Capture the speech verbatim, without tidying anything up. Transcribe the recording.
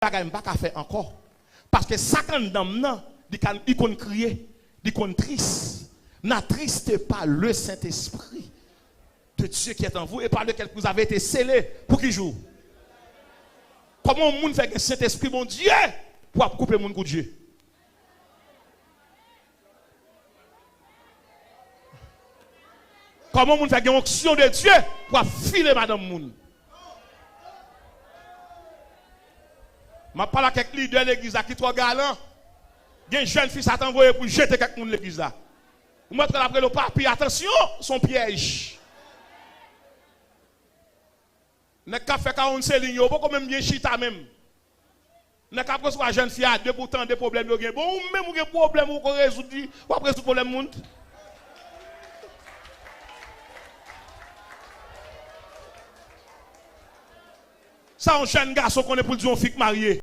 bagay m pa ka fè ankò. Paske sa k anndan m nan, li ka, li konn kriye, li konn tris. N'attristez pas le Saint-Esprit de Dieu qui est en vous et par lequel vous avez été scellés. Pou ki jou? Kòman yon moun fè gen Sentespri Bondye pou ap koupe moun kou Dye? Kòman moun fè gen onksyon de Dye pou ap file madanm moun? M ap pale ak kèk lidè legliz la ki twò galan. Gen jèn fi Satan voye pou jete kèk moun legliz la. Ou mèt wè l ap rele w papi, atansyon, se yon pyèj. Nèg k ap fè counseling yo, yo poko menm byen chita menm. Nèg k ap resevwa jèn fi a de pou tande pwoblèm yo gen. Bon, ou menm ou gen pwoblèm ou poko rezoud li, w ap rezoud pwoblèm moun. Sa yon jèn gason konnen pou l di yon fi k marye.